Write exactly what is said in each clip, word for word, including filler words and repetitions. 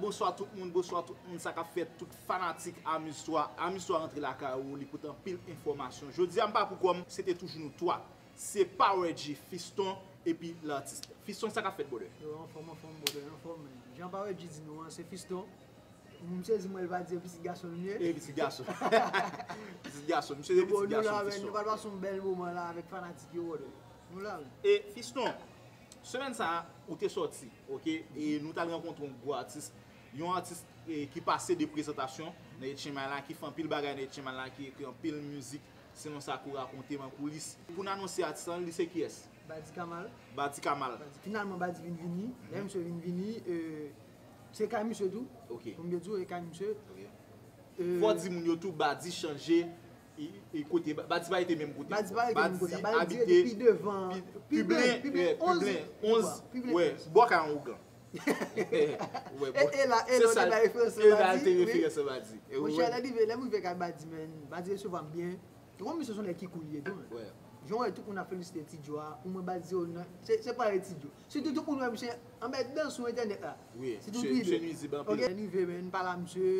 Bonswa tout moun, bonswa tout moun, sa k ap fèt, tout fanatik Amiztwa. Amiztwa rantre lakay ou, li pote anpil enfòmasyon. Jodi a, m pa pou kò m, se te toujou nou twa. Se Power G, Fiston, epi Lartiste. Fiston, sa k ap fèt, brother? Yo, anfòm, anfòm, brother, anfòm, man. Jan Power G di nou an, se Fiston. Misye di mwen, li pa di, e pitit gason li ye. E pitit gason. Pitit gason. Misye se pitit gason, Fiston. Nou pral pase yon bèl moman la avèk fanatik yo, brother. Nou la, wi. E Fiston, semèn sa a, ou te sòti, oke? E nou t al rankontre yon gwo atis, yon atis, e, ki pase de prezantasyon nan Etchenmay la, ki fè anpil bagay nan Etchenmay la, ki ekri anpil mizik, selon sa ke w rakonte m an koulis. Pou n anonse atis lan, li se kiyès? Badi Kamal. Badi Kamal. Badi, finalman, Badi vin vini. Lè misye vin vini, e, se kay misye tou. Oke. Pou m te di w, e kay misye. Oke. E, fò w di moun yo tou, Badi chanje, e, e kote, Badi pa rete menm kote ankò. Badi pa rete menm kote. Badi abite depi devan, Piblen, Piblen, Piblen onz, wè, bò kay an ougan. Wè, e, e la, e la, e la referans lan, Badi. Monchè, lè m rive, lè m rive kay Badi, man, Badi resevwa m byen. Ou konn misye se yon nèg ki cool li ye tou, man. Jan w wè tout moun ap felisite Ti Djo a, pou mwen Badi se, se parèy Ti Djo. Sitou tout moun wè misye anmèdan sou entènèt la. Wi, misye nwizib anpil. Oke, anyway, man, m pale a misye,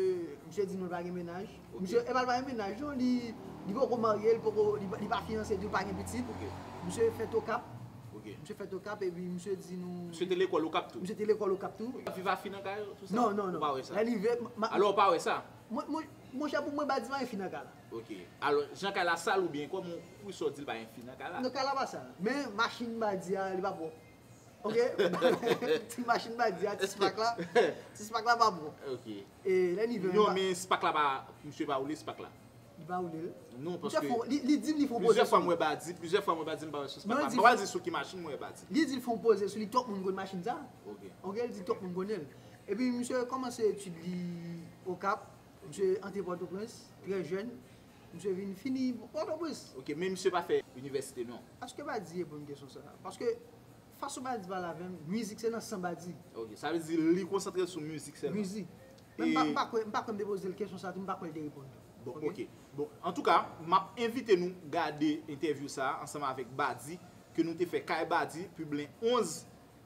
misye di nou l pa gen mennaj. Misye, e pa l pa gen mennaj, non, li, li poko marye, li poko, li, li pa fiyanse, li pa gen pitit. Misye fèt Okap. Misye fèt Okap, epi misye di nou. Misye te lekòl Okap tou? Misye te lekòl Okap tou. Li ap viv a fi nan kay yo, tou sa? Non, non, non. Ou pa wè sa? Lè li rive, alò, ou pa wè sa? Mwen, mwen, monchè, pou mwen, Badi pa gen fi nan kay la. Oke. Alò, jan kay la sal oubyen kòman, pou sa w di l pa gen fi nan kay la? Non, kay la pa sal. Men machin Badi a, li pa pwòp. Oke? Ti machin Badi a, ti spak la. Ti spak la pa bon. Oke. E lè nivo. Non, men spak la pa, misye pa woule spak la. Li pa woule l. Non, paske li, li di m li fè yon poze sou li. Plizyè fwa m wè Badi, plizyè fwa m wè Badi, m pa wè sou spak la. M pa di l fè yon poze sou li, twòp moun konnen machin sa. Oke. Oke, li di twòp moun konnen l. Epi misye kòmanse etid li Okap, misye antre Pòtoprens, trè jèn. Misye vin fini Pòtoprens. Oke, men misye pa fè inivèsite, non. Èske Badi reponn kesyon sa a? Paske fason Badi pale avè m, mizik se nan san Badi. Oke, sa vle di li konsantre l sou mizik sèlman. Mizik. Men m pa, m pa kwè, m pa kwè m te poze l kesyon sa a tou, m pa kwè l te reponn tou. Bon, oke. Bon, antouka, m ap envite nou gade entèvyou sa a ansanm avèk Badi, ke nou te fè kay Badi, Piblen onz,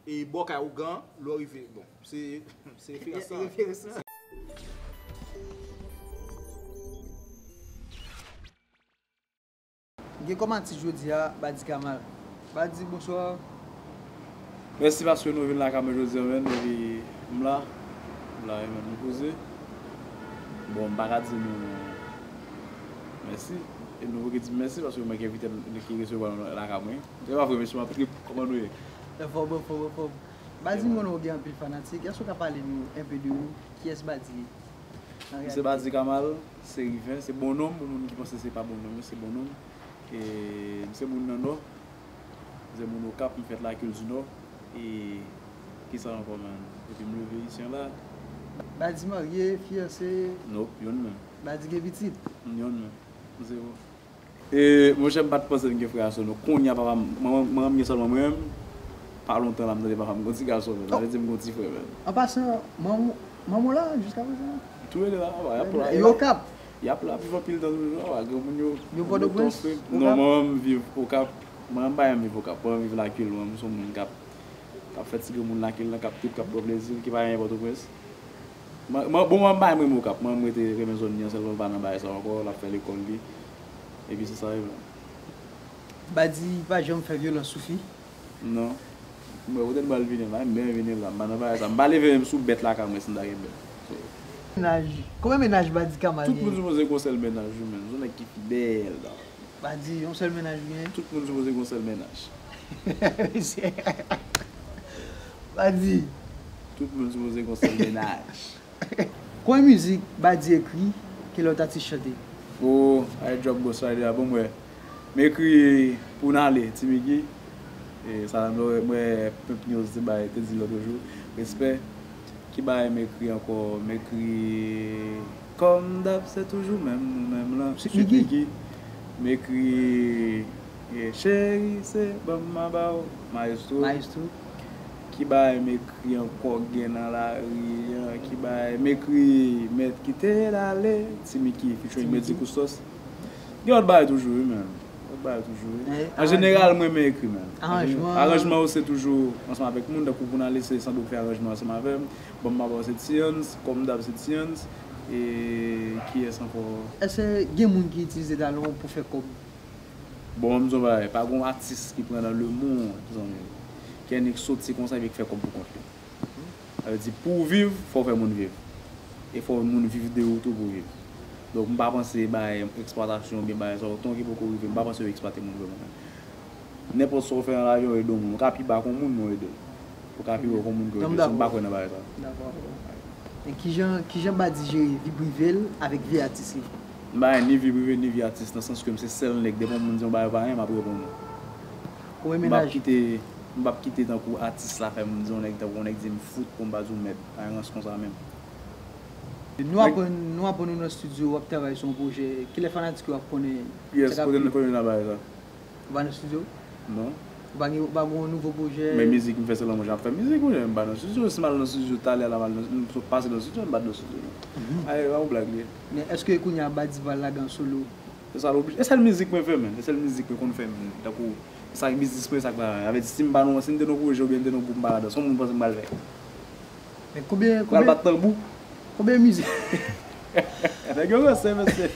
e bò kay ougan, lè w rive, bon, se, se referans lan. Referans lan. M gen kòm atis jodi a, Badi Kamal. Badi, bonswa. Mèsi paske nou vin lakay mwen jodi a, menn, epi m la. M la, menn, nou poze. Bon, m pa ka di nou mèsi. E nou poko di m mèsi paske mwen ki envite m, ki resevwa nou lakay mwen. Se pa vre, mesye, m ap trip. Kòman nou ye? Anfòm, anfòm, anfòm. Badi, m konnen w gen anpil fanatik. Èske w ka pale nou enpe de ou? Kiyès Badi ye? Misye Badi Kamal, se Riven, se Bonnonm, pou moun ki panse se pa Bonnonm, se Bonnonm. E m se moun nan Nò, m se moun Okap, m fèt Lakil di Nò. E kisa ankò, menn? Epi m leve isi la. Badi marye, fiyanse? Nope, yonn menm. Badi gen pitit? Yonn menm. M se E, monchè, m pa t panse m gen frè gason, non. Kounye a, papa m, manman, manman m gen sèlman mwen menm. Pa lontan la, m tande papa m gon ti gason, menn. Sa vle di m gon ti frè, menn. An pasan, manman, manman w la, jiska prezan? Tou rete la, papa, y ap la. Yo Okap? Y ap la, viv anpil tan toujou, papa, granmoun yo. Yo Pòtoprens? Non, manman m viv Okap. Manman m pa janm viv Okap. Manman m viv Lakil, manman m se yon moun k ap k ap fè ti granmoun Lakil lan, k ap trip, k ap pran plezi l, ki pa renmen Pòtoprens. Bon, manman m pa renmen Okap, manman m rete renmen zòn li an, sèlman l pa nan bagay sa ankò, l ap fè lekòl li. Epi se sa yo. Badi pa janm fè vyolans sou fi? Non. M wè kote l pral vini la, m byen vini la, m pa nan bagay sa. M pa leve menm sou bèt lakay mwen si m ta gen bèt. Mennaj. Konbyen mennaj Badi Kamal gen? Tout moun sipoze gon sèl mennaj wi, menn. Se yon nèg ki fidèl, dog. Badi, yon sèl mennaj ou genyen? Tout moun sipoze gon sèl mennaj. Badi. Tout moun sipoze gon sèl mennaj. Konbyen mizik Badi ekri ke lòt atis chante? O, ay drop Ghost Rider a, bon, m wè. M ekri Pou n ale, Ti Micky. E, sa la, m wè, m wè Pimp News te bay, te di lòt jou. Respè. Ki bagay m ekri ankò? M ekri, kòm dab, se toujou menm, nou menm lan. Sweet Micky. M ekri, e, cheri, se ban m ma ba w, Maestro. Maestro. Ki bagay m ekri ankò, gen nan lari an? Ki bagay m ekri? Mèt kite l ale, Ti Micky featuring Meddy Koustos. Gen lòt bagay toujou, wi, menn. Ba yo toujou, wi. An jeneral, mwen renmen ekri, menm. Aranjman yo se toujou ansanm avèk moun. Tankou pou n ale, se Sandro k fè aranjman ansanm avè m. Bon, m pa se Tians, kòm dab se Tians. E kiyès ankò? Èske gen moun ki itilize talan w pou fè kòb? Bon, m di w bagay, pa gon atis ki pran nan lemonn, zanmi. Kenny k soti konsa epi k fè kòb pou kont li. Sa vle di, pou w viv, fò w fè moun viv. E fò moun viv de ou tou pou w viv. Donk, m pa panse bagay eksplwatasyon oubyen bagay sa yo, tan ki poko rive, m pa panse yo eksplwate moun vrèman. Nenpòt sa w fè nan lavi, w ede yon moun. Ou ka pi ba kon moun, men w ede l. Ou ka pi wo kon moun ke w ede l. So, m pa kwè nan bagay sa. Dakò. Men kijan, kijan Badi jere vi prive l avèk vi atis li? M pa gen ni vi prive, ni vi atis, nan sans ke m se sèl nèg, depi yon moun di yon bagay pa renmen, m ap reponn. Ou renmen naje? M p ap kite, m p ap kite tankou atis la fè m di yon nèg, tankou yon nèg di m fout pou m pa di w mèd. Pa gen rans konsa menm. Nou aprann, nou aprann ou nan estidyo, w ap travay sou yon pwojè. Kilè fanatik yo ap konnen sa k ap rive? Yes, kote, kote nou ap bay sa? Ou pa nan estidyo? Non. Ou pa gen, ou pa gen yon nouvo pwojè? Men mizik m fè sèlman, mwen ap fè mizik, mwen, m pa nan estidyo. Si m al nan estidyo, talè a la, m al nan, m pase nan estidyo, m pa t nan estidyo, non. Aye, pa yon blag li ye. Men èske kounye a Badi pral lage an solo? E sa l oblije. E sèl mizik mwen fè, menm. E sèl mizik mwen konn fè, menm. Tankou, sa k biznis mwen, sa k pa. Avè di, si m pa nan, si m te nan pwojè oubyen m te nan gwoup, m pa ladan. Se yon moun panse m pral fè. Men konbyen, pral bat tanbou. Konbyen mizik? Nèg yo ranse, mesye.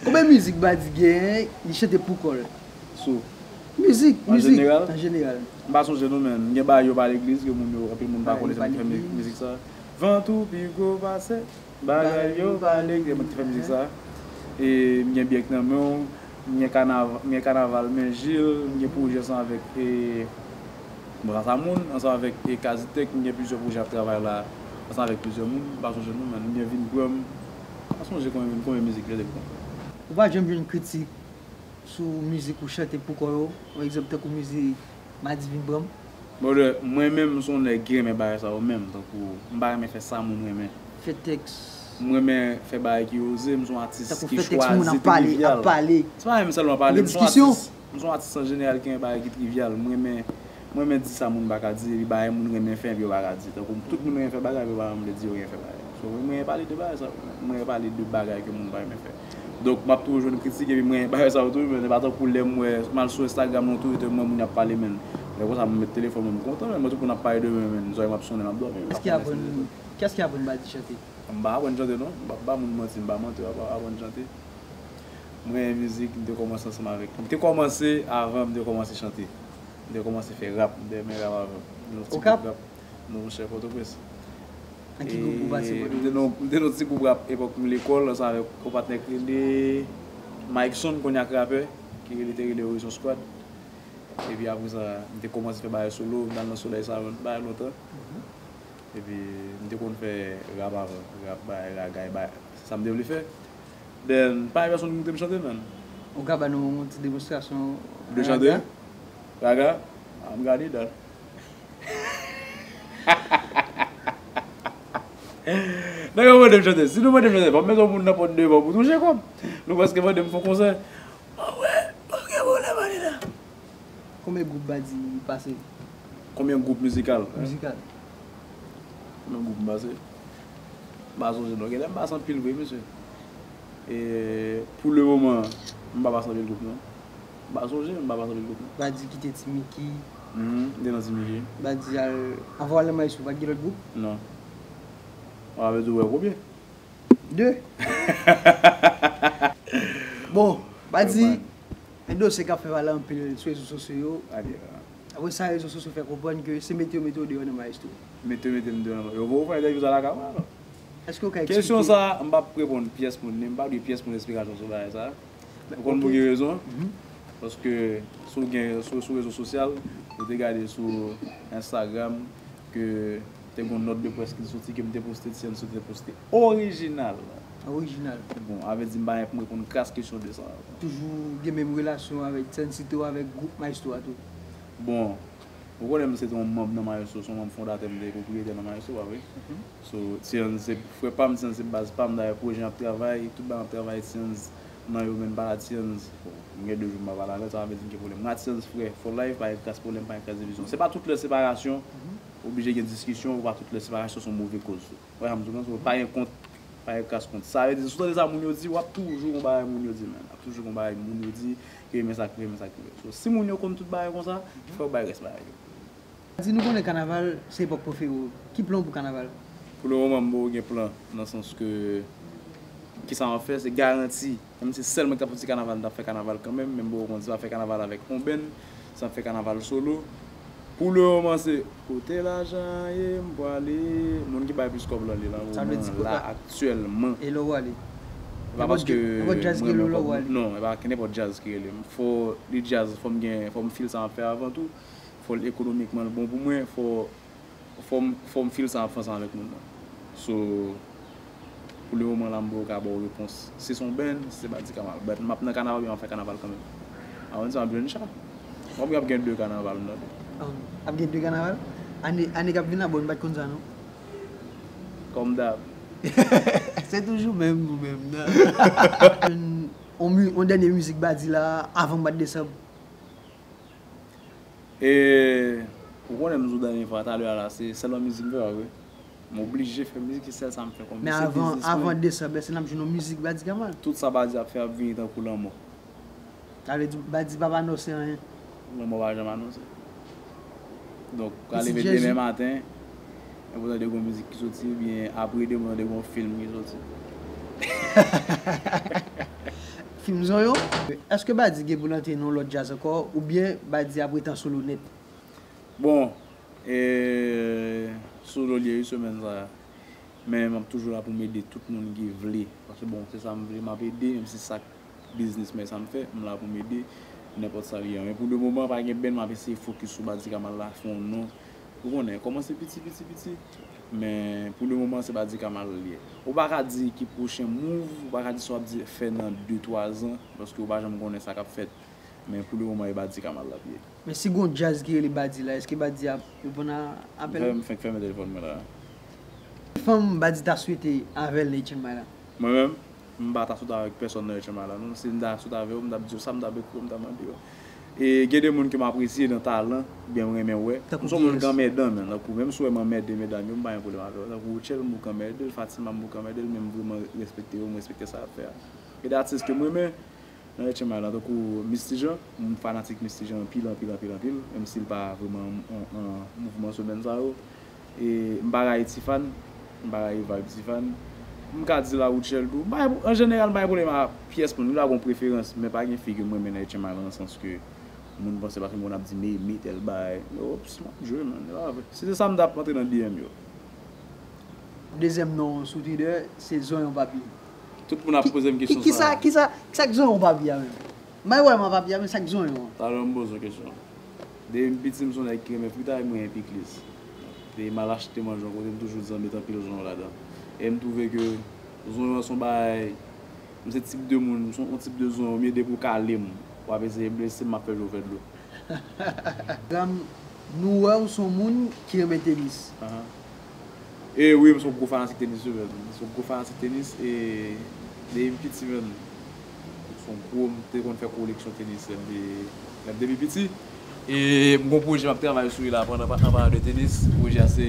Konbyen mizik Badi genyen, li chante pou kò l? Sou. Mizik, mizik, an jeneral? An jeneral. M pa sonje non, men m gen bagay yo pa legliz, ke moun yo, anpil moun pa konnen se mwen ki fè mizik sa. Vant ou pi gwo pase bagay yo pa legliz, se mwen ki fè mizik sa. E m gen Byèk nan men w, m gen Kanav-, m gen Kanaval men Jil, m gen pwojè ansanm avèk, e, Brasa Moun, ansanm avèk, e, Kazitèk, m gen plizyè pwojè ap travay la, ansanm avèk plizyè moun, m pa sonje non, men m gen Vin Pran m, m pa sonje konbyen, konbyen mizik li te pou kont. Ou pa janm jwenn kritik sou mizik ou chante pou kò yo, yon egzanp tankou mizik Madi Vin Pran m? Brother, mwen menm, m se yon nèg ki renmen bagay sa yo menm, tankou, m pa renmen fè sa moun renmen. Fè tèks. M renmen fè bagay ki oze, m se yon atis ki chwazi trivyal. Tankou fè tèks, moun ap pale, ap pale. Se pa menm sèlman pale, m se yon atis, m se yon atis an jeneral ki renmen bagay ki trivyal. M renmen, m renmen di sa moun pa ka di, epi bagay moun renmen fè, epi yo pa ka di. Tankou tout moun renmen fè bagay, epi yo pa janm vle di yo renmen fè bagay. So, mwen, mwen pale de bagay sa yo. Mwen pale de bagay ke moun pa renmen fè. Donk, m ap toujou jwenn kritik, epi mwen renmen bagay sa yo tou, men se pa tankou lè m wè, m al sou Instagram, non, Twitter, m wè moun y ap pale, men. Lè konsa, m met telefòn mwen, m kontan, men mwen tout moun ap pale de mwen, men zòrèy m ap sonnen, m ap dòmi, m ap konnen se de. Kiyès ki aprann, kiyès ki aprann Badi chante? M pa aprann chante, non. M pa, pa moun manti, m pa mantè, m pa aprann chante. Mwen, mizik, m te kòmanse ansanm avèk. M te kòmanse avan, m te kòmanse chante. M te kòmanse fè rap, m te renmen rap avan. M te nan ti gwoup rap. Non, monchè, Pòtoprens. Nan ki gwoup ou pase Pòtoprens? E m te nan, m te nan ti gwoup rap epòk m lekòl, ansanm avèk yon patnè k rele Mikeson, kounye a k rapè, ki rele, te rele Horizon Squad. Epi apre sa, m te kòmanse fè bagay solo, m t al nan Solèy Savann, bagay lontan. Epi, m te konn fè rap avan, rap, bagay, ragay, bagay, se sa m te vle fè. Then, pa gen pèsonn ki montre m chante, man. Ou ka ba nou yon ti demonstrasyon raga? De chante? Raga? Ah, m gade dat. Nèg yo mande m chante. Si nou mande m chante, fò m mete yon moun nan pòt devan pou touche kòb. Nou prèske mande m fè yon konsè. Mwen wè, pa gen pwoblèm, ale la. Konbyen gwoup Badi pase? Konbyen gwoup mizikal? Mizikal. Konbyen gwoup m pase? M pa sonje non. Genlè m pase anpil vre, mesye. E pou le moman, m pa pase anpil gwoup non. M pa sonje, m pa pase anpil gwoup non. Badi kite Ti Miki. Mhm, m te nan Ti Miki. Badi al, anvan w al nan Maestro, pa t gen lòt gwoup? Non. Sa vle di w wè konbyen? De. Bon, Badi, yon dosye k ap fè pale anpil sou rezo sosyo yo. Apre sa, rezo sosyo fè konprann ke se mete yo mete w deyò nan Maestro. Mete yo mete m deyò nan Maestro. Yo voye w fè entèvyou sa lakay mwen, alò. Èske w ka eksplike? Kesyon sa, m p ap reponn pyès moun li, m pa dwe pyès moun esplikasyon sou bagay sa. Ou konn pou ki rezon? Paske si w gen, sou, sou rezo sosyal, ou te gade sou Instagram, ke te gon nòt de près ki te soti, ke m te poste, Tians te poste. Orijinal. Orijinal. Bon, avè di m pa gen pou m reponn kras kesyon de sa. Toujou gen menm relasyon avèk Tiansito, avèk gwoup Maestro a tou? Bon, ou konnen m se te yon manm nan Maestro, se yon manm fondatè, m te pwopriyetè nan Maestro, pa vre? Mhm. So, Tians se frè pa m, Tians se baz pa m, dayè pwojè n ap travay, tout bagay n ap travay, Tians nan yo, men pa Tians. Bon, m gen de jou m pa pale avè l, sa pa vle di m gen pwoblèm. Mwen ak Tians frè for life, pa gen kras pwoblèm, pa gen kras divizyon. Se pa tout lè separasyon, oblije gen diskisyon, ou pa tout lè separasyon se yon move koz tou. Ou wè sa m di w lan, so, pa gen kont, pa gen kras kont. Sa vle di, si w tande sa moun yo di, w ap toujou gon bagay moun yo di, men. W ap toujou gon bagay moun yo di, Ki renmen sa k rive, renmen sa k rive. So, si moun yo konn tout bagay konsa, fò yo bay rès bagay yo. Di nou konnen kanaval se epòk prefere w. Ki plan w pou kanaval? Pou le moman, m poko gen plan, nan sans ke kisa m ap fè, se garanti. Menm si sèl mwen ki t ap fè ti kanaval, m t ap fè kanaval kanmenm, men m poko konn si m ap fè kanaval avèk on band, si m ap fè kanaval solo. Pou le moman, se kote lajan an ye, m pwale. Moun ki bay plis kòb lan li la, Sa vle di moman la, aktyèlman. E lè w ale? E pa paske Nenpòt djaz ki rele w lè w ale? Non, e pa nenpòt djaz ki rele m. Fò li djaz, fò m gen, fò m feel sa m ap fè avan tou. Fò l ekonomikman l bon pou mwen, fò fò m, fò m feel sa m ap fè ansanm avèk moun nan. So, pou le moman la, m poko ka ba w repons. Si se on band, se pa di kanaval. But m ap nan kanaval, men m ap fè kanaval kanmenm. Avan di m ap jwenn cha. M ap gen de kanaval m tande. Ap gen de kanaval? Ane, ane k ap vin la, bon, m pa t konn sa non. Kòm dab. Se toujou menm nou menm nan. On, on dènye mizik Badi la, avan mwa desanm. E ou konnen m di w dènye fwa talè a la, se sèlman mizik m fè, pa vre? M oblije fè mizik, se sèl sa m fè kòm Men se avan, biznis mwen. Avan desanm, èske n ap jwenn yon mizik Badi Kamal? Tout sa Badi ap fè ap vini tankou lanmò. Sa vle di Badi p ap anonse anyen? Lanmò pa janm anonse. Donk, ka Pitit leve Jezi. Demen maten, e pou tande gon mizik ki soti, oubyen apre demen tande gon fim ki soti. Fim Zonyon? Èske Badi gen pou l antre nan yon lòt djaz ankò, oubyen Badi ap rete an solo nèt? Bon, e, solo l ye wi semèn sa a. Men m ap toujou la pou m ede tout moun ki vle. Paske bon, se sa m vle, m ap ede, menm si sa k biznis mwen sa m fè, m la pou m ede nenpòt sa l ye. Men pou le moman, pa gen band, m ap eseye fokis sou Badi Kamal la, fè yon non. Ou konnen, kòmanse piti, piti, piti. Men pou le moman, se Badi Kamal l ye. Ou pa ka di ki pwochen move, ou pa ka di sa w ap di fè nan de, twa zan, paske ou pa janm konnen sa k ap fèt. Men pou le moman, e Badi Kamal l ap ye. Men si gon djaz ki rele Badi la, èske Badi ap reponn a apèl? Fè m fenk fèmen telefòn mwen la. Ki fanm Badi ta swete avè l nan H M I la? Mwen menm, m pa ta sot avèk pèsonn nan H M I la non. Si m ta sot avè yo, m t ap di yo sa m t ap ekri yo, m t ap mande yo. E gen de moun ke m apresye nan talan, oubyen m renmen wè. M se yon moun k anmèdan, men tankou menm si w wè m anmède medam yo, m pa gen pwoblèm avè yo. Tankou Rutshelle, m bouk anmède l, Fatima, m bouk anmède l, men m vrèman respekte yo, m respekte sa y ap fè a. Gen de atis ke m renmen nan H M I la, tankou Misty Jean, m fanatik Misty Jean anpil, anpil, anpil, anpil, menm si l pa vrèman an, an mouvman semèn sa yo. E m pa rayi Tifan, m pa rayi vibe Tifan. M ka di la Rutshelle tou. M pa gen, an jeneral, m pa gen pwoblèm ak pyès moun. M pa gon preferans, men pa gen fi ke m renmen nan H M I la, nan sans ke moun panse paske moun ap di Meme tèl bagay. Yo, s-, m ap jwe, man, e pa vre. Si se sa, m t ap antre nan D M yo. Dezyèm non sou Twitter, se Zonyon Papi. Tout moun ap poze m kesyon Kisa, sa. Kisa, kisa k Zonyon Papi a menm? Mwen wè m a Papi a, men sa k Zonyon an? Talè m poze w kesyon. Depi m piti, m se yon nèg ki renmen fritay, m renmen pikliz. Depi m al achte manje yon kote, m toujou di anmèt anpil zonyon ladan. E m twouve ke zonyon an se yon bagay, m se tip de moun, m se yon tip de zonyon, m ye depi w kale m, w ap eseye blese m, m ap fè je w fè dlo. Ram, nou wè w se yon moun ki renmen tenis. Ahan. E wi, m se yon gwo fanatik tenis wi, menn. M se yon gwo fanatik tenis e depi m piti, menn. M se yon gwo, m te konn fè koleksyon tenis lè m te, lè m te pi piti. E m gon pwojè m ap travay sou li la pandan, an palan de tenis. Pwojè a se,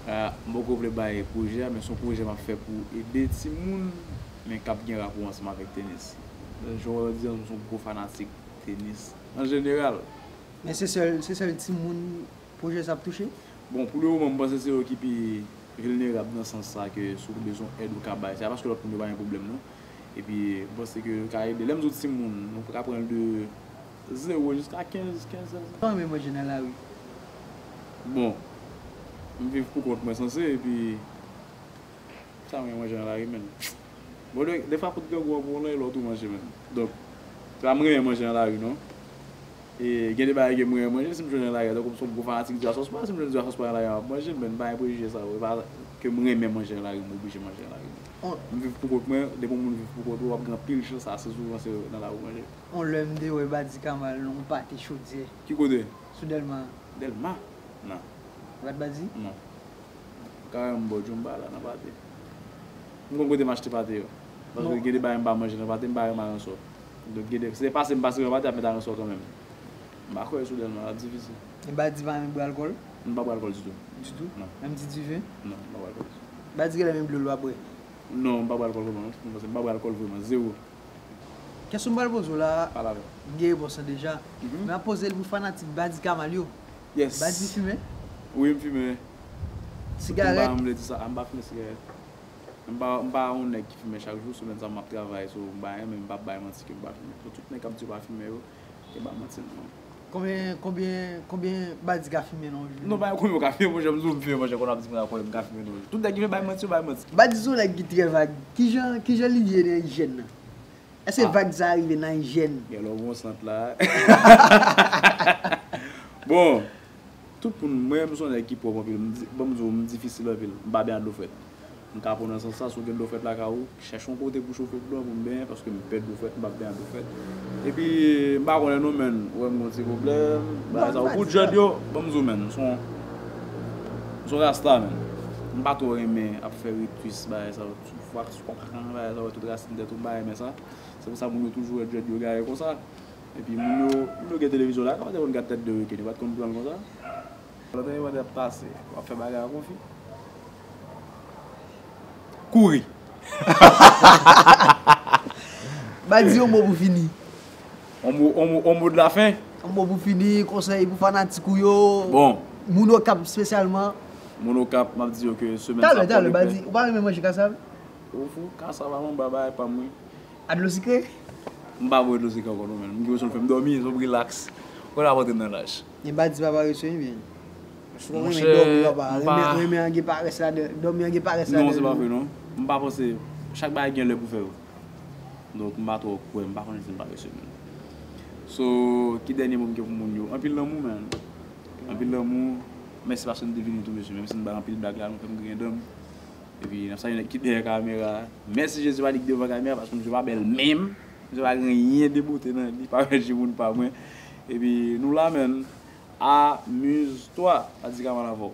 ah, m poko vle bay pwojè a, men se yon pwojè m ap fè pou ede timoun, men k ap gen rapò ansanm avèk tenis. Jan w wè jodi a, m se yon gwo fanatik tenis an jeneral. Men se sèl, se sèl timoun pwojè sa ap touche? Bon, pou le moman, m panse se yo ki pi vilnerab nan sans sa ke si w bezwen èd, ou ka bay. Se pa paske lòt moun yo pa gen pwoblèm, non. Epi, m panse ke yo ka ede. Lè m di w timoun, nou ka pran l de zewo jiska kenz, kenz, sèz an. Sa w renmen manje nan lari? Bon, m viv pou kont mwen sanse, epi sa mwen manje nan lari, menn. Bon, de, defwa kout grangou an pran w lan, e lè w tou manje, menn. Donk, se pa m renmen manje nan lari, non. E gen de bagay ke m renmen manje, si m jwenn nan lari a, tankou m se yon gwo fanatik di a sòs pwa, si m jwenn di a sòs pwa nan lari a, m ap manje l, menn, m pa gen prejije sa yo. E pa ke m renmen manje nan lari, m oblije manje nan lari, non. M viv pou kont mwen, depi yon moun viv pou kont ou, w ap gen anpil chans, ase souvan se nan lari w manje. On lè m te wè Badi Kamal nan yon pate chodyè. Ki kote? Sou Dèlma. Dèlma? Non. Ou pa t Badi? Non. Kare m bò Djoumba la nan pate. M konn kote m achte pate yo. Paske gen de bagay m pa manje nan pate, m pa renmen aransò. Donk gen de, se pase m pase nan pate, ap met aransò kanmenm. M pa kwè sou Dèlma, l ap difisil. E Badi pa renmen bwè alkòl? M pa bwè alkòl ditou. Ditou? Non. Menm ti diven? Non, m pa bwè alkòl ditou. Badi genlè menm dlo l pa bwè? Non, m pa bwè alkòl vrèman, non. M pa bwè alkòl vrèman, zewo. Kesyon m pral poze w la, Pale avè m. M gen repons lan deja. Mhm. Men ap poze l pou fanatik Badi Kamal yo. Yes. Badi fimen? Wi, m fimen. M Sigarèt? M vle di sa, a, m pa fimen sigarèt. M pa, m pa yon nèg ki fimen chak jou, semèn sa m ap travay, so m pa renmen, m p ap bay manti ke m pa fimen. So, tout nèg k ap di yo pa fimen yo, yo pa manti non. Konbyen, konbyen, konbyen Badi ka fimen nan yon jounen? Non, pa konbyen yo ka fimen, monchè, m di w m fimen, monchè, konnen ap di m la, konnen m ka fimen non. Tout nèg ki vle bay manti, yo bay manti. Badi se yon nèg ki trè vag. Kijan, kijan li ye nan ijyèn nan? Èske Ah. Vag sa rive nan ijyèn? Gen lè w gon sant la. Bon, tout moun, mwen, m se yon nèg ki pwòp anpil. M di- Ban m di w, m difisil anpil. M pa byen ak dlo frèt. M ka pran nan sans sa, si w gen dlo frèt lakay ou, chèche yon kote pou chofe dlo an pou m benyen, paske m pè dlo frèt, m pa byen ak dlo frèt. Epi, m pa konnen non, men, ou wè m gon ti pwoblèm. Bagay sa yo, pou djòd yo, ban m di w, men, m se yon, m se yon rasta, men. M pa twò renmen ap fè retwis, bagay sa yo, ti fwa, ti konprann, bagay sa yo, tout rasin tèt ou, m pa renmen sa. Se pou sa moun yo toujou wè djòd yo gaye konsa. Epi moun yo, moun yo gen televizyon la, kòman te konn gad tèt de reken, yo pa t konn pran l konsa. Lòt yo ap pase, w ap fè bagay an konfi. Kouri. Badi yon mo pou fini. On mo, on mo, on mo de la fin. Yon mo pou fini, konsèy pou fanatik ou yo. Bon. Moun Okap espesyalman. Moun Okap, m ap di yo ke semèn Talè, sa talè, Pòdepè. Badi, ou pa renmen manje kasav? Ou fou, kasav a yon bagay pa mwen. A dlo sikre? M pa bwè dlo sikre ankò non, men. M gen bezwen fè m dòmi, so m rilaks. Ou la pote nan laj. Gen Badi pa parese, wi, men. Si w renmen Monchè, dòmi, papa. m pa- Renmen, renmen an gen parès ladan. Dòmi an gen parès ladan. Non, se pa vre non. M pa panse, chak bagay gen lè pou fè yo. Donk, m pa twò kwè, m pa konnen si m parese, men. So, ki dènye mo m gen pou moun yo? Anpil lanmou, men. Anpil lanmou. Mèsi paske nou te vini tou, mesye. Menm si nou bay anpil blag la, nou fè m griyen dan m. Epi, n ap salye nèg ki dèyè kamera. Mèsi Jezi pa di k devan kamera, paske misye pa bèl menm. Misye pa gen anyen de bote nan li, pa wè je moun pa mwen. Epi, nou la, men. Amuse-toi, pa di kamal avè w.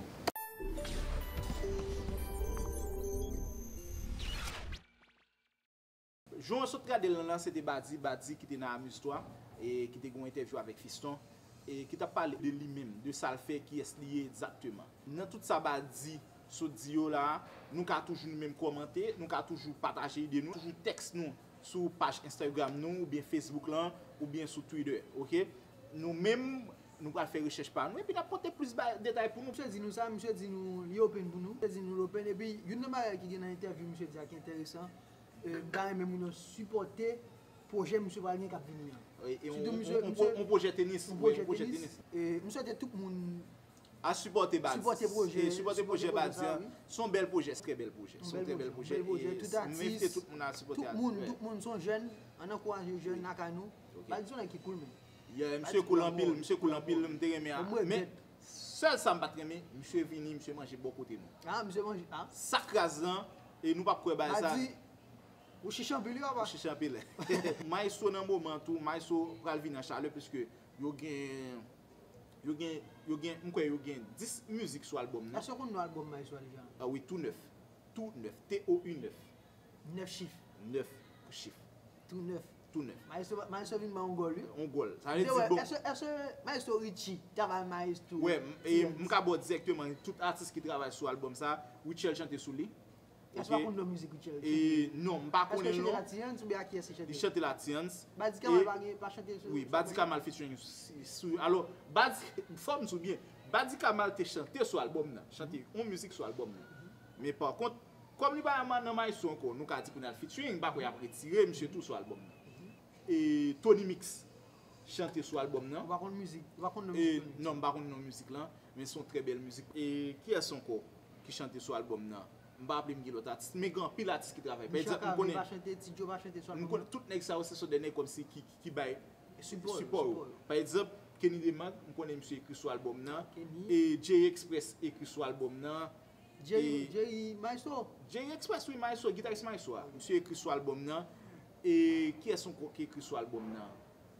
Jan w sot gade l lan, se te Badi, Badi ki te nan Amuse-toi, e ki te gen yon entèvyou avèk Fiston, e ki t ap pale de li menm, de sa l fè, kiyès li ye egzakteman. Nan tout sa Badi sot di yo la, nou ka toujou nou menm kòmante, nou ka toujou pataje ide nou, toujou tèks nou sou paj Instagram nou, oubyen Facebook lan, oubyen sou Twitter, oke? Nou menm, nou pral fè rechèch pa nou, epi n ap pote plis ba- detay pou nou. Misye di nou sa, misye di nou li open pou nou. Misye di nou li open, epi youn nan bagay ki gen nan entèvyou misye di a ki enteresan, e, m ta renmen moun yo sipòte pwojè misye pral gen k ap vini an. E, e Sitou on, misye- on, on, misye- on pwojè tenis, Yon wi, pwojè on pwojè tenis. tenis. E, m swete tout moun A sipòte Badi. Sipòte pwojè, E sipòte sipòte pwojè pwojè Badi sa, an. Wi. Se yon bèl pwojè, se trè bèl pwojè. Se yon trè bèl pwojè. Bèl pwojè, E tout m envite atis, tout moun a sipòte tout a. Moun, Wi. Tout moun se yon jèn, ann ankouraje jèn lakay nou. Ok. Badi se yon nèg ki cool, men. Yeah, misye cool anpil, misye cool anpil, m te renmen a. Bon, mwen Men, regrèt. Sèl sa m pa t renmen, misye vini, misye manje bò kote nou. Ah, misye manje, ah. Sa k raz lan, e nou p ap kwè bagay sa. Badi, ou chiche anpil, wi, papa. Chiche anpil. Maestro nan moman tou, Maestro pral vin an chalè, piske yo gen, yo gen, yo gen, m kwè yo gen dis mizik sou albòm nan. Èske w konn non albòm Maestro a deja? Ah wi, tou nèf. Tou nèf. T O U nèf. Nèf chif. Nèf chif. Tou nèf. Tou nèf. Maestro, Maestro vin ban yon gòl, wi. On gòl. Sa vle Te di, wè, bon. Èske, èske Maestro Richie, travay Maestro? Wè, m- e m ka ba w dirèkteman, tout atis ki travay sou albòm sa, Richel chante sou li. Èske w pa konn non mizik Richel? E non, m pa konnen non. Èske l chante Latians oubyen a kiyès li chante? Li chante Latians. Badi Kamal pa gen, pa chante sou. Wi, Badi Kamal featuring sou. Alò, Badi, fò m di w byen, Badi Kamal te chante sou albòm nan. Chante yon mizik sou albòm nan. Men pa kont, kòm li pa nan Maestro ankò, nou ka di pou n al featuring, m pa kwè y ap retire misye tou sou albòm nan. E Tony Mix chante sou albòm nan. Ou pa konn mizik, ou pa konn non E, mizik Tony Mix? Non, m pa konn non mizik lan, men se yon trè bèl mizik. E kiyès ankò ki chante sou albòm nan? M pa raple m gen lòt atis, men gen anpil atis ki travay. Pa egzanp, m konnen, pa chante, Ti Joe pa chante sou m albòm konnen nan? Tout nèg sa yo se sou de nèg kòmsi ki, ki bay Sipò, sipò yo. Sipò. Pa egzanp, Kenny Demarc, m konnen misye ekri sou albòm nan. Kenny. E Jay Express ekri sou albòm nan. Jerry, E- Jerry Maestro. Jay Express, wi, Maestro, gitaris Maestro a. Misye ekri sou albòm nan. E kiyès ankò ki ekri sou albòm nan?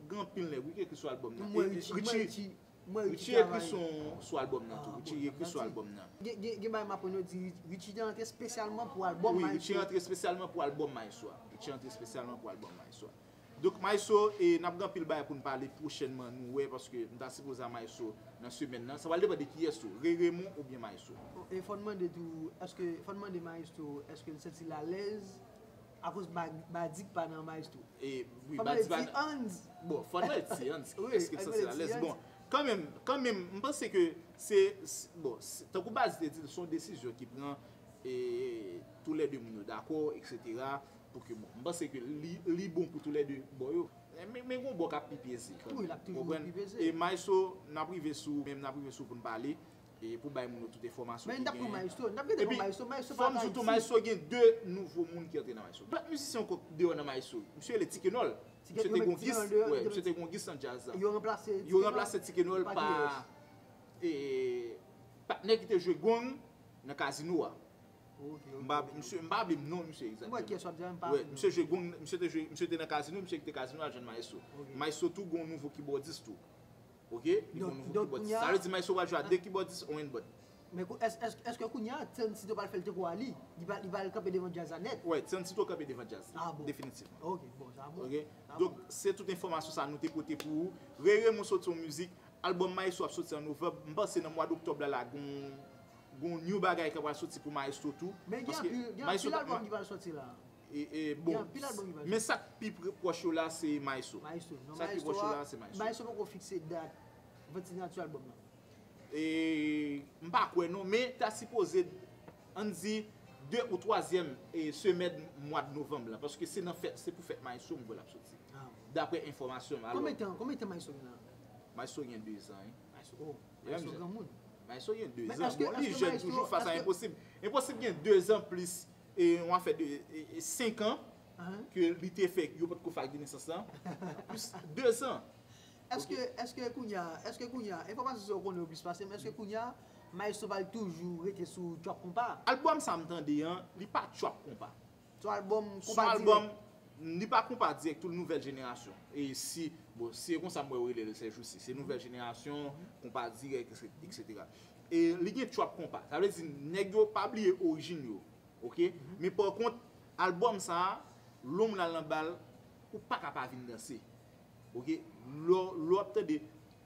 Gen anpil nèg, wi, ki ekri sou albòm nan. Mwen E- e Richie, mwen Richie, mwen Richie Richie ekri travay. sou, sou albòm nan tou. Ah, Richie bon, ekri sou Badi. Albòm nan. Gen, gen, gen bagay m aprann yo di Richie te rantre espesyalman pou albòm Wi, Maestro. Richie rantre espesyalman pou albòm Maestro a. Richie rantre espesyalman pou albòm Maestro a. Donk, Maestro, e n ap gen anpil bagay pou n pale pwochènman, nou wè, paske m ta sipoze a Maestro nan semèn nan. Sa pral depann de kiyès tou, Ray Raymond oubyen Maestro. E fò n mande tou, èske, fò n mande Maestro, èske l santi l alèz Akoz Ba- Badik pa nan Maestro. E, wi, Fò Badik mete pa Ti Hans. Bon, fò mete Ti Hans. Wi, Èske l fò santi mete alèz? Ti Bon, Hans. kanmenm, kanmenm, m panse ke se, se- bon, se- tankou Badik te di l, se yon desizyon ki pran, e, toulède moun yo dakò, eksetera, pou ke, bon, m panse ke li, li bon pou toulède bò yo. Men, men gon bò k ap pi peze kanmenm. Wi, l ap toujou Konprann? pi peze. E Maestro, n ap rive sou, menm n ap rive sou pou n pale, e pou bay moun yo tout enfòmasyon Men ki n t ap pran genyen. Maestro, n t ap rete pou Epi, Maestro, Maestro fò pa m t di tou, Ayiti. Maestro gen de nouvo moun ki antre nan Maestro. Lòt mizisyen ankò deyò nan Maestro, misye rele Tikenol. Misye te gon gis, wè, misye te gon gis nan djaz la. Yo ranplase Yo ranplase Tikenol pa, e, patnè ki te jwe gong nan Kazino a. M pa, misye, m pa bliye non misye egzakteman. Mwen kiyès w ap di a, m pa Wè, misye jwe gong, misye te jwe, misye te nan Kazino, misye kite Kazino al jwenn Maestro. Maestro tou gon nouvo kibòdis tou. Ok? Li gon nouvo kibòdis. Sa vle di Maestro pral jwe a de kibòdis on en bòd. Men kou- èske, èske, èske kounye a Ti Hans Tito pral fè l tankou Ali? Li pral, li pral kanpe devan djaz la nèt. Wè, Ti Hans Tito kanpe devan djaz la. Ah bon. Definitivman. Ok, bon, sa bon. Ok? Donk, se tout enfòmasyon sa nou te pote pou ou. Rere Mon soti yon mizik. Albòm Maestro ap soti an novanm. M panse nan mwa doktòb la, la gon, gon new bagay k ap pral soti pou Maestro tou. Men gen anpil, gen anpil albòm ki pral soti la. E, e, bon, men sa k pi pwòch yo la se Maestro. Sa k pi pwòch yo la se Maestro. Maestro poko fikse dat vant sinati albòm nan. E, m pa kwè non, men ta sipoze, ann di, de ou twazyèm e, semèn mwa novanm lan, paske se nan fèt, se pou fèt Maestro m kwè l ap soti. Daprè enfòmasyon m. Alò, Konbyen tan, konbyen tan Maestro gen la? Maestro gen de zan, wi. Maestro, oh, Maestro granmoun. Maestro gen de zan. Bon, li jèn toujou, fas a enposib. Enposib gen de zan plis e yon afè de e, e, senk an ke li te fè yo potko fè ak de nesans lan. Plis de zan. Èske, èske kounye a, èske kounye a, enfòmasyon sa yo konnen yo plis pase m, èske kounye a Maestro pral toujou rete sou trap konpa? Albòm sa m tande an, li pa trap konpa. Se yon albòm Se konpa yon albòm, dirèk. Li pa konpa dirèk, tou nouvèl jenerasyon. E si, bon, si e konsa m wè yo rele l sèjousi. Se nouvèl jenerasyon, konpa dirèk, eksetera. E li gen trap konpa. Sa vle di, nèg yo pa bliye orijin yo. Ok? Men pa kont, albòm sa a, lè w al nan bal, ou pa ka pa vin danse. Ok? Lè w, lè w ap tande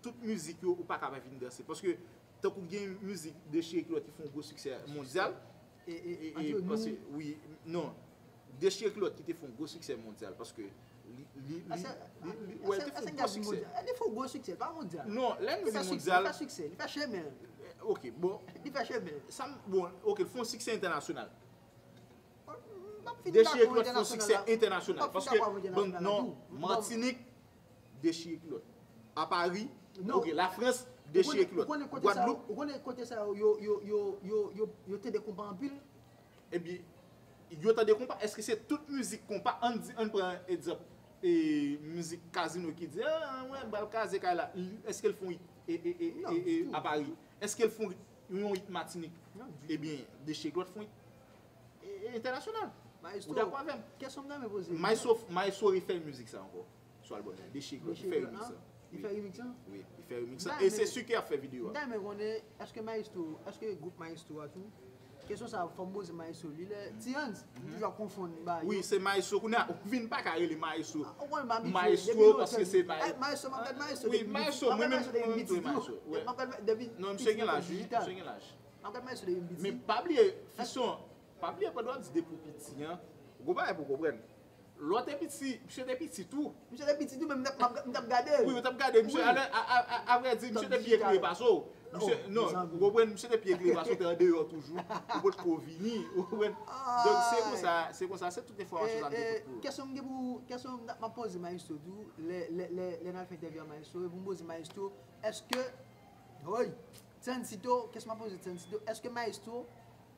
tout mizik yo, ou pa ka pa vin danse. Paske, tankou gen mizik Dechire Kilòt ki fè yon gwo siksè mondyal. E, e, E, antre e, nou, paske, wi, non. Dechire Kilòt ki te fè yon gwo siksè mondyal. Paske li, li, li, Ase, li, li, ase, wè, te fè ase yon gad gwo siksè. Mondyal. Li fè yon gwo siksè, pa mondyal. Non, lè m Li di fè siksè, mondyal. Li fè siksè, li fè chemen. Ok, bon. Li fè chemen. Sa m, bon, ok, l fè yon siksè entènasyonal. M ap fin Dechire dakò Kilòt fè yon entènasyonal siksè la. M ap fin entènasyonal. dakò Paske, avè w bon, entènasyonal la non, tou. Matinik, Dechire Kilòt. A Pari, Non. ok, Lafrans, Ou Dechire konnen- Kilòt. Ou konnen kote sa yo, Gwadloup, ou konnen kote sa yo, yo, yo, yo, yo, yo, yo tande konpa anpil? Ebyen, yo tande konpa. Èske se tout mizik konpa? Ann di, ann pran egzanp, e, mizik Kazino ki di, ah, wè, m pral kaze kay la. Li- Èske l fè yon hit e, e, e, Non, e, e, ditou. A Pari? Èske l fè yon hit, yon hit Matinik? Non, ditou. Ebyen, Dechire Kilòt fè yon hit e, e, entènasyonal. Ou Maestro, dakò avè m? Kesyon m ta renmen poze. Maestro, Maestro refè mizik sa ankò sou albòm la. Dechire Kilòt, li fè Dechire remix Kilòt, la. Li fè remix lan? Wi, li fè remix Mwen la. ta E se renmen- si ke ap fè videyo Mwen a. ta renmen konnen, èske Maestro, èske gwoup Maestro a tou, kesyon sa a, fò m poze Maestro li, lè Ti Hans, m toujou ap konfonn bagay yo. Wi, se Maestro kounye a, ou vin pa ka rele Maestro. Ah, ou konnen m abitye, Maestro, depi lontan, paske se Maestro. Eh, Maestro, m ap gad Maestro Wi, depi m Maestro, piti. M ap mwen gad menm, Maestro depi mwen m menm piti tou, tou. Maestro. Wè. M ap gad, depi m Non, piti misye gen m ap laj, dijital. misye gen laj. M ap gad Maestro depi m piti. Men pa bliye, Fiston, pa bliye pandan w ap di depi w piti an, ou gon bagay pou w konprann. Lè w te piti, misye te piti tou. Misye te piti tou, men m t ap, m ap, m t ap gade l. Wi, ou t ap gade misye. Wi. Alè, a, a, a, a vrè di, misye te pi eklere pase w. Misye, Oh, non, mezanmi. ou konprann, misye te pi eklere pase w, te andeyò toujou. Ou potko vini, ou konprann. Donk, se konsa, se konsa, se tout enfòmasyon sa m te Eh, pote pou ou. Kesyon m gen pou, kesyon m ap poze Maestro tou, lè, lè, lè, lè n al fè entèvyou a Maestro, e pou m poze Maestro, èske, woy, Ti Hans Tito, kesyon m ap poze Ti Hans Tito, èske Maestro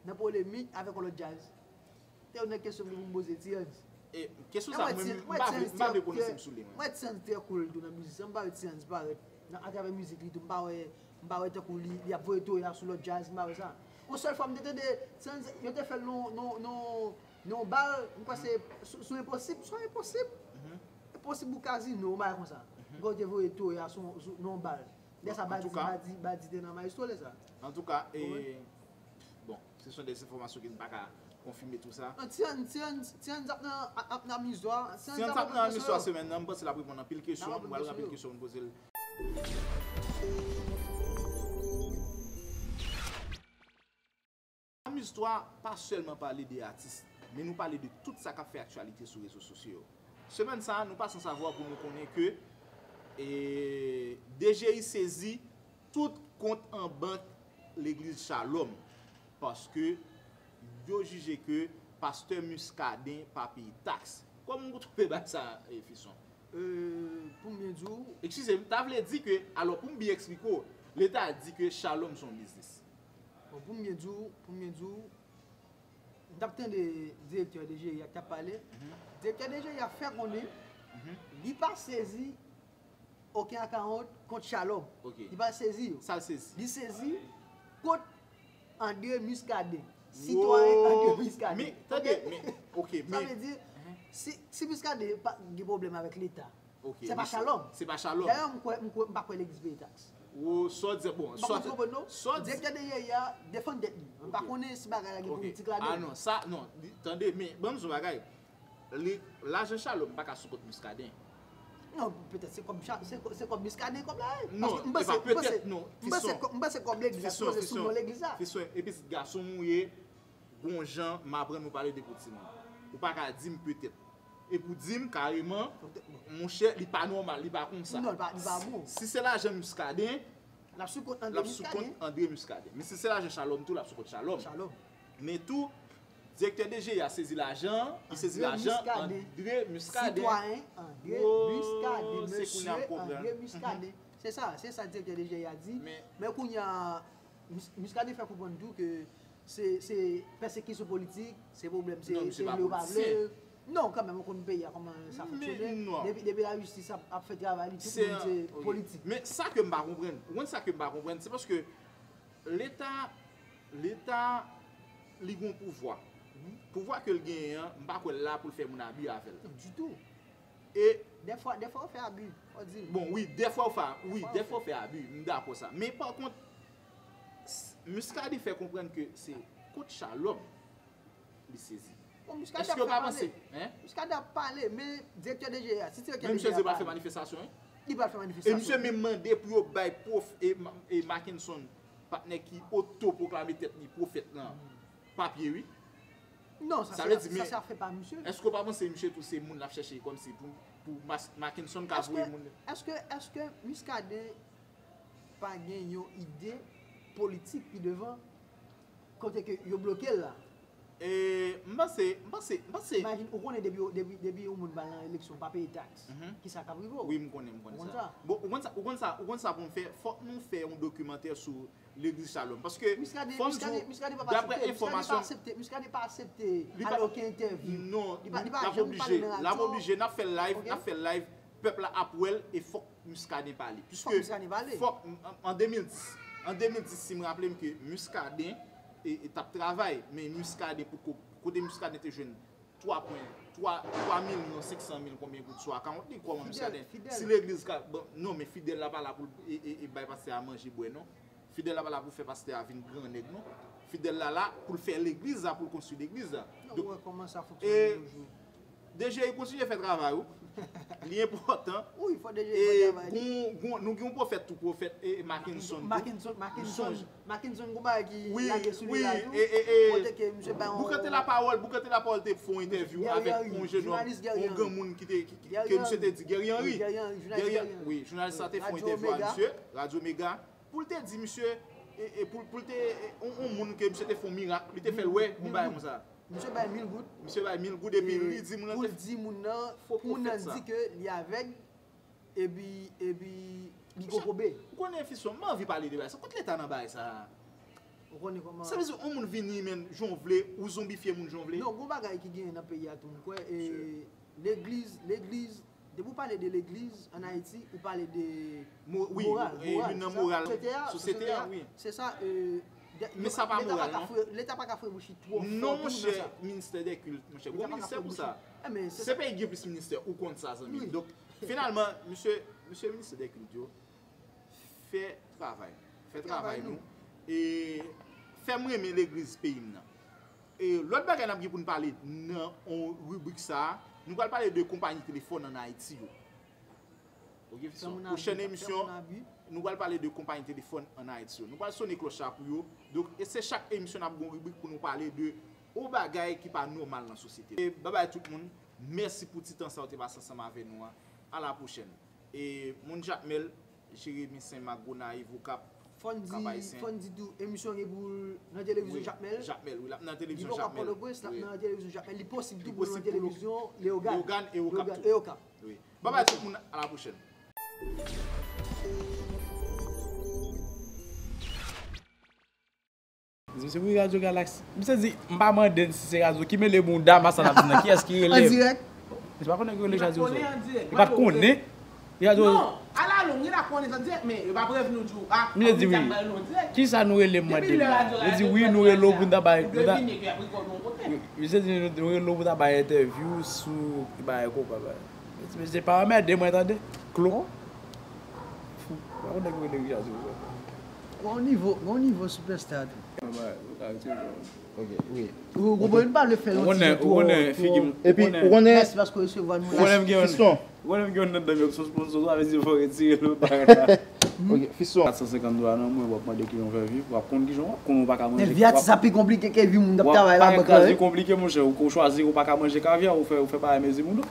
nan polemik avèk yon lòt djaz? Se youn nan kesyon m gen pou m poze Ti Hans. E kesyon sa, mwen, m pa vle, m pa vle pwononse m sou li, mwen. Mwen Ti Hans trè cool tou nan mizik sa. M pa wè Ti Hans parèt nan, atravè mizik li tou. M pa wè, m pa wè tankou li, li ap voye toya sou lòt djaz, m pa wè sa. Yon sèl fwa m te tande Ti Hans, yo te fè l nan, nan, nan, nan yon bal, m kwè se sou, sou Enposib, sou Enposib. Enposib ou Kazino, yon bagay konsa. M kwè yo te voye toya sou, sou, nan yon bal. Lè sa, Badi, Badi, Badi te nan Maestro lè sa. Antouka, e, bon, se son de enfòmasyon ki n pa ka konfime tou sa. Non, Ti Hans, Ti Hans, Ti Hans ap nan, ap nan Amizwa. Ti Hans ap nan Amizwa semèn nan, m panse l ap reponn anpil kesyon, m pral gen anpil kesyon pou n poze l. Amizwa pa sèlman pale de atis. Men nou pale de tout sa k ap fè aktyalite sou rezo sosyo yo. Semèn sa a, nou pa sansavwa pou nou konnen ke e, D G I sezi tout kont an bank legliz Shalom, paske yo jije ke pastè Muscadin pa peye taks. Kòman w twouve bagay sa a, e, Fiston? Euh, pou m byen di w, Eskize m, ta vle di ke, alò, pou m byen eksplike w, Leta di ke Shalom se yon biznis. Bon, pou m byen di w, pou m byen di w, m t ap tande direktè D G I a k t ap pale. Direktè D G I a fè konnen li pa sezi okenn akawont kont Shalom. Ok. Li pa sezi yo. Sa l sezi? Li sezi kont André Muscadin. Sitwayen André Muscadin. Men, tande, men, ok, Sa men, vle di, si, si Muscadin pa gen pwoblèm avèk Leta, ok, se pa men Shalom. Se pa Shalom. Dayè, m kwè, m kwè, m pa kwè legliz peye taks. Wo, sa w di, bon, Ou pa sa konn, konprann non? Sa w di, Direktè D G I a defann tèt li. M pa Ok. konnen si bagay la gen Ok. politik Ah ladan. Non, sa, non, di- tande, men, ban m di w bagay. Li, lajan Shalom pa ka sou kont Muscadin. Non, petèt se kòb Cha- se kò- se kòb Muscadin kòb la. Non, Paske m e panse, pa m panse, petèt, non, m panse Fiston. kò- m panse kòb legliz la, Fiston, sipoze sou Fiston, non legliz la. Fiston, epi gason m ou ye, gon jan m aprann ou pale de pou timoun. Ou pa ka di m petèt. E pou di m kareman, Petèt, bon. monchè, li pa nòmal, li pa konsa. Non, li pa, li pa bon. Si se lajan Muscadin, L ap sou kont l André ap sou kont Muscadin. André Muscadin. Men si se lajan Shalom tou, l ap sou kont Shalom. Shalom. Men tou, direktè D G I a sezi lajan, li sezi André lajan Muscadin. André Muscadin. Sitwayen André Wo, Muscadin, se kounye a m mesye konprann. André Muscadin. Se sa, se sa direktè D G I a di. Men- Men kounye a, Mus- Muscadin fè konprann tou ke se se pèsekisyon politik, se pwoblèm, se Non, misye se pa vle ou pa vle. politisyen. Non, kanmenm, ou konn peyi a kòman sa Men fonksyone. non. Depi, depi lajistis ap, ap fè travay li, tout Se moun se ok. politik. Men sa ke m pa konprann, ou konn sa ke m pa konprann, se paske Leta, Leta, li gon pouvwa. Pouvwa ke l genyen an, m pa kwè l la pou l fè moun abi avè l. Non, ditou. E Dèfwa, dèfwa ou fè abi, fò di l. Bon, wi, dèfwa ou fè, wi, Dèfwa ou dèfwa ou fè abi, m dakò sa. Men pa kont, s- Muscadin fè konprann ke se kont Shalom li sezi. Bon, Muscadin Èske ap ou fè pa pale. Panse, hein? Muscadin ap pale, men direktè D G I a, si direktè Men D G I misye a di yo pa fè pale, manifestasyon, hein? Li pral fè E manifestasyon. Misye menm mande pou yo bay pwof, e, Ma- e Mackenson, patnè ki otopwoklame tèt li pwofèt lan, papye, wi. Non, sa Sa se vle di, sa men- se afè pa misye. Èske w pa panse misye tou se moun l ap chèche kòmsi pou, pou Mas- Mackenson ka Èske, voye moun? Èske, èske Muscadin pa gen yon ide politik pi devan kote ke yo bloke l la? E, m panse, m panse, m panse. Imajine, ou konnen depi, depi, depi yon moun pa nan eleksyon, pa peye taks, Mhm. ki sa k ap rive w? Wi, m konnen, m konnen Ou konn sa. sa? Bon, ou konn sa, ou konn sa, ou konn sa pou m fè, fòk nou fè yon dokimantè sou legliz Shalom. Paske, Muscadin, fò m di Muscadin, w, Muscadin pa pa daprè aksepte, Muscadin pa enfòmasyon, aksepte, Muscadin pa aksepte li pa al okenn entèvyou. Non, Li pa, li pa l ap janm pale oblije, nan l ap radyo. oblije, n ap fè l live, Ok. n ap fè l live, pèp la ap wè l, e fòk Muscadin pale. Piske Fòk Muscadin pale. Fòk, an, an de mil dis, an de mil dis, si m raple m ke Muscadin e, e t ap travay, men Muscadin pou ko-, kote Muscadin te jwenn twa pwen, twa, twa milyon senk san mil konbyen goud sou akawont li, kòman Fidèl, Muscadin, Fidèl. Si legliz ka, bon, non, men Fidèl la pa la pou l e, e, e bay pastè a manje bwè, non. Fidèl la pa la pou fè pastè a vin gran nèg, non. Fidèl la la pou l fè legliz la, pou l konstwi legliz la. Non, Donk, ou wè kòman sa e, fonksyone de nos jours. D G I kontinye fè travay ou. Li enpòtan. Wi, fò D G E I fè travay li. gon, gon, nou gen yon pwofèt tou, pwofèt e, e Mackenson tou. Mackenson, Mackenson, Sonj. Mackenson gon bagay ki Wi, lage sou wi, li la tou. e, e, e, Kote ke misye bay yon Boukante Lapawòl, Boukante Lapawòl te fè yon entèvyou Guerrier avèk Henry, yon jenòm, jounalis Guerrier yon gran Henry. Moun ki te, ki, ki, Guerrier ke misye te Henry. di, Guerrier Henry. Guerrier Henry, jounalis Guerrier, Guerrier Henry. wi, jounalis sa te fè yon Radio entèvyou a Mega. Misye, Radio Mega, pou l te di misye, e, e pou, pou l te, e, on, on moun ke misye te fè yon mirak, li te fè l wè, yon bagay konsa. Misye bay mil goud. Misye bay mil goud epi E, li di moun nan pou te l di moun nan, Fo pou moun nan pwofèt sa. Di ke li avèg, epi, epi li gon kobe. Ou konnen Fiston, m anvi pale de bagay sa. Kot Leta nan bagay sa? Ou konnen kòman. Sa vle di, on moun vini, men, jan w vle, ou zonbifye moun jan w vle. Non, gon bagay ki genyen nan peyi a tou, m kwè, e, legliz, legliz, depi w pale de legliz ann Ayiti, ou pale de Mo-, wi, moral, e, moral, youn nan se sa? moral, Sosyete a, sosyete a, wi. Se sa, e, de- Men sa pa Leta moral, pa ka non. fre-, Leta pa ka frebuchi twò fò Non, tou monchè, nan sa. Ministè dè kilt, monchè, Leta gwo pa ka ministè pou frebuchi. sa. E, men, se Se sa. Peyi ki gen plis ministè, ou konn sa, zanmi. Wi. Donk, finalman, misye, misye ministè dè kilt yo, fè travay. Fè travay nou. E fè m renmen legliz peyi m nan. E lòt bagay n ap gen pou n pale nan on ribrik sa a, nou pral pale de konpayi telefòn ann Ayiti yo. Ok, Fiston? Pwochèn emisyon, nou pral pale de konpayi telefòn ann Ayiti yo. Nou pral sone klòch la pou yo. Donk, e se chak emisyon n ap gen yon ribrik pou nou pale de yon bagay ki pa nòmal nan sosyete. E babay tout moun, mèsi pou ti tan sa w te pase ansanm avè nou an. A la pwochèn. E moun Jakmèl, Jeremi, Senmak, Gonayiv, Okap, Fò n di, Kap Ayisyen. Fò n di tou, emisyon an gen pou l nan televizyon Wi, Jakmèl. Jakmèl, wi, l ap nan Li televizyon poko Jakmèl. Pòtoprens, l ap Wi. Nan televizyon Jakmèl. Li posib Li tou pou l nan posib pou l televizyon Leyogàn. Leyogàn e Okap Leyogàn tou. E Okap. Wi. Babay tout moun, a la pwochèn. Di, se pou Radyo Galaksi. Misye di, m pa mande n si se radyo ki mele bouda m a sa n ap di nan. Kiyès ki rele An m? Dirèk. Misye pa konnen ki rele Radyo Zò. Li pa t konnen. Li pa t konnen. Radyo Non, alalong, li ta konnen sa dirèk, men yo pa prevni w di w, a, Misye di wi. Kisa nou rele m mande m la? Li di wi, nou rele w pou n ta bay, nou ta Misye di nou rele w pou ta bay entèvyou sou bagay konpa bagay. Mesye pa anmède mwen tande. Klon. Fou. Pa konn nèg rele Richard Zero. Gon nivo, gon nivo sipèsta tou. Ok, wi. Ou konprann pa vle fè yon ti jan twò. Epi ou konnen Mèsi paske w resevwa nou. Ou konnen m gen yon Fiston. Ou konnen m gen yon nan danm yo ki son sponsor sa vle di fò retire l bagay la. Ok, Fiston. Katsansenkant dola nan mwen, w ap mande kijan w fè viv, w ap konn kijan w ap konn ou pa ka manje. Men vi atis sa pi konplike ke vi moun k ap travay la bank la wi. Li konplike monchè, ou chwazi ou pa ka manje kavya, ou fè ou fè bagay mezi moun.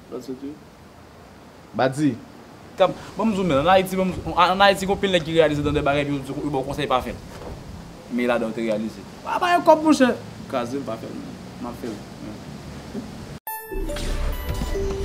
Lòt soti. Badi. Kab, ban m di w men, ann Ayiti, ban m, ann Ayiti, gon pil nèg ki reyalize nan de bagay, epi yo di, yo ba w konsèy pa fè l. Men ladan yo te reyalize. Pa bay kòb, monchè. Kraze l, pa fè l. M ap fè l.